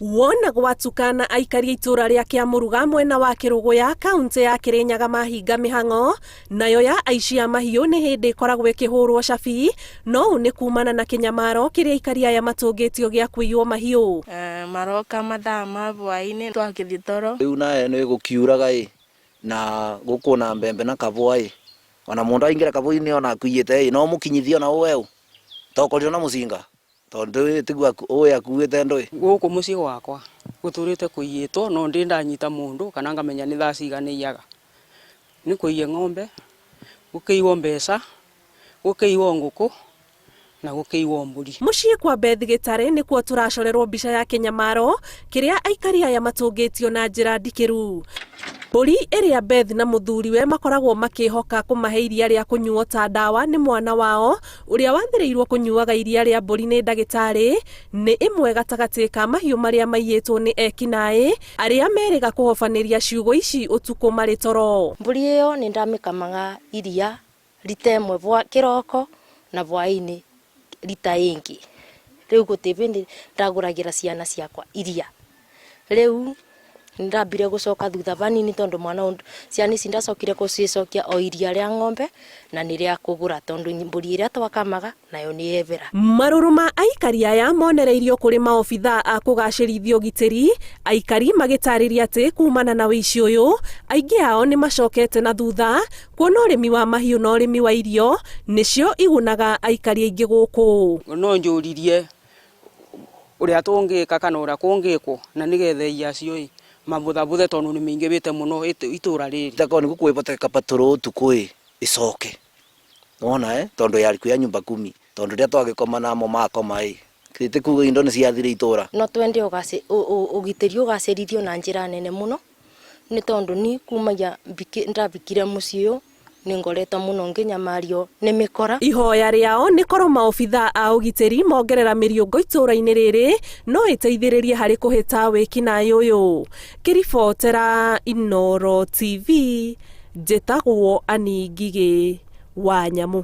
Wona gwatuka na aikari a itũra rĩa Kĩamũruga mwena wa Kĩrũgũya kauntĩ ya Kĩrĩnyaga mahinga mĩhang'o, nayo ya aici a mahiũ nĩ hĩndĩ ĩkoragwo ĩkĩhũrwo cabi, no ũũ nĩ kumana na kĩnyamaro kĩrĩa aikari aya matũngĩtio gĩa kũiywo mahiũ. Maroka mathaa ma hwaĩ-inĩ twagĩthiĩ toro. Rĩu nawe nĩ gũkiuraga ĩ, na gũkũ na mbembe na kabũa ĩ, ona mũndũ aingĩra kabũa-inĩ ona akuiyĩte ĩ, no ũmũkinyithie ona ũwe ũ, tokorire na mũcinga. Tondũ ĩ tiguo ũĩ akuĩte ndũĩ. Gũkũ mũciĩ gwakwa gũtũrĩte kũiyĩtwo no ndĩ ndanyita mũndũ kana ngamenya nĩ thaa cigana aiyaga. Nĩ kũiye ng'ombe, gũkĩiywo mbeca, gũkĩiywo ngũkũ na gũkĩiywo mbũri. Mũciĩ kwa Beth Gĩtarĩ nĩkuo tũracorerwo mbica ya kĩnyamaro kĩrĩa aikari aya matũngĩtio na njĩra ndikĩru. Mbũri ĩrĩa Beth na mũthuriwe makoragwo makĩhoka kũmahe iria rĩa kũnyuo ta ndawa nĩ mwana wao ũrĩa wathĩrĩirwo kũnyuaga iria rĩa mbũri nĩ ndagĩtarĩ, nĩ ĩmwe gatagatĩ ka mahiũ marĩa maiyĩtwo nĩ ekinaĩ arĩa merĩga kũhobanĩria ciugũ ici ũtukũ marĩ toro. Mbũri ĩyo nĩ ndamĩkamaga iria rita ĩmwe kĩroko na hwaĩ-inĩ rita ĩngĩ. Rĩu gũtirĩ hĩndĩ ndagũragĩra ciana ciakwa iria. Rĩu nĩndambire gũcoka thutha vanini tondũ mwana ũyũ ciana ici ndacokire gũcicokia o iria rĩa ng'ombe na nĩ rĩa kũgũra tondũ mbũri ĩrĩa twakamaga nayo nĩ yebera. Marũrũ ma aikari aya monereirio kũrĩ maobithaa a kũgacĩrithia ũgitĩri, aikari magĩtarĩria atĩ kumana na ũici ũyũ, aingĩ ao nĩ macokete na thutha kuona ũrĩmi wa mahiũ na ũrĩmi wa irio nĩcio igunaga aikari aingĩ gũkũ. No njũririe ũrĩa tũngĩka kana ũrĩa kũngĩkwo na nĩgetha aiyi acio ĩ mabuthabuthe tondũ nĩ maingĩhĩte mũno itũra rĩrĩ. Itakorwo nĩguo kwĩhoteka patrol ũtukũ ĩ ĩcoke wona eh tondu ya ya nyumba kumi tondu rĩrĩa twagĩkoma namo makoma ĩ ti kuga indo nĩ ciathira itũra. No twende ũgitĩri ũgacĩrithio na njĩra nene mũno nĩ tondũ ni kumagia ndabikire mũciĩ ũyũ nĩ ngoretwo mũno ngĩnyamario nĩ mĩkora. Ihoya rĩao nĩ korwo maobithaa a ũgitĩri mongerera mĩriũngo itũra-inĩ rĩrĩ no ĩteithĩrĩrie harĩ kũhĩta wĩkinaĩ ũyũ. Ngĩribotera Inooro TV, njĩtagwo Annie Ngigĩ wa Nyamu.